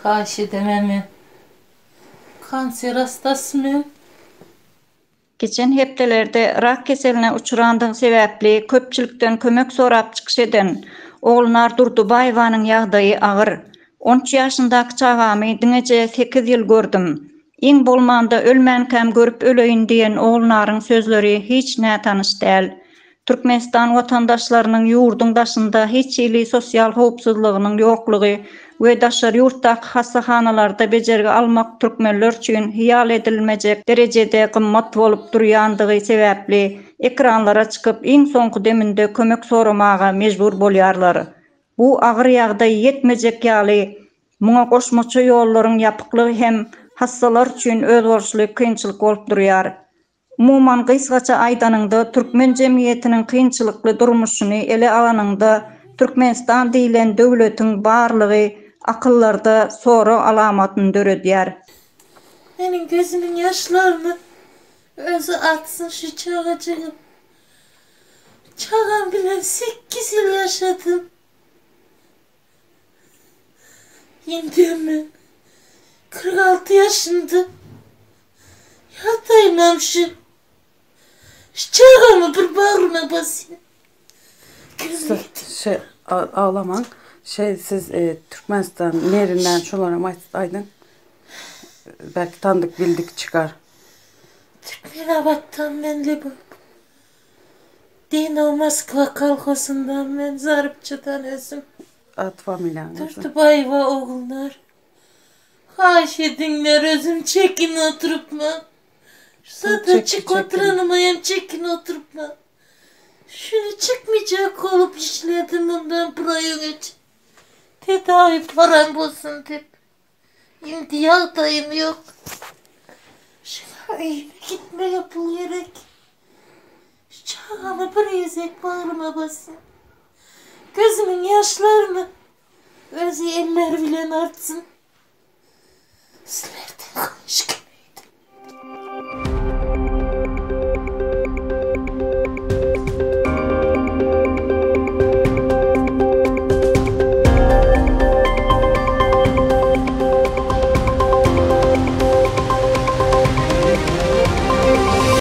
Haýyş edemem men. Kanser hastasy men. Geçen hepdelerde rak keseline uçrandygy sebäpli köpçülikden kömek sorap çykyş eden Ogulnar Durdybaýewanyň ýagdaýy agyr. On üç ýaşyndaky çagamy diňeje sekiz ýyl gördüm. Iň bolmanda ölmänkäm görüp öleýin diýen Ogulnaryň sözleri hiç nätanyş däl. Türkmenistan watandaşlarynyň ýurduň daşynda hiç hili sosial howpsuzlygynyň ýoklugy we daşary ýurtdaky hassahanalarda bejergi almak türkmenler üçin hyýal edilmejek derejede gymmat bolup durýandygy sebäpli ekranlara çykyp iň soňky deminde kömek soramaga mejbur bolýarlar. Bu agyr ýagdaý ýetmejek ýaly muňa goşmaça ýollaryň ýapyklygy hem hassalar üçin özboluşly kynçylyk bolup durýar. Umuman, gysgaça aýdanyňda, türkmen jemgyýetiniň kynçylykly durmuşyny ele alanyňda, Türkmenistan diýlen döwletiň barlygy akyllarda sorag alamatyny döredýär. Meniň gözümiň ýaşlaryny özi atsyn şu çagajygym. Çagam bilen sekiz ýyl ýaşadym. Indem men 46 ýaşymda. Ýataýynam şu. Şu çagamy bir bagryma basýan. Şey, ağlamaň. Şey, siz e, Türkmenistan nerinden şolara aýdyň. Belki tandyk bildik çykar. Türkmenabatdan men Lebap. Dino Moskwa kolhozyndan men Zarypçydan özüm. At familiýaňyzy. Durdybaýewa Ogulnar. Haýyş ediňler özüm çekin oturypman. Şu zada çyk oturanyma hem çekin oturypman. Şuny çykmayjak bolup işledim mundan bir aý öňeç. Tedawi param bolsun diýip. Indi ýagdaýym ýok. Şuňa öýüme gitmege pul gerek. Şu çagamy bir gezek bagryma bassyn. Gözümiň ýaşlaryny özi elleri bilen artsyn. Sizlerden haýyş.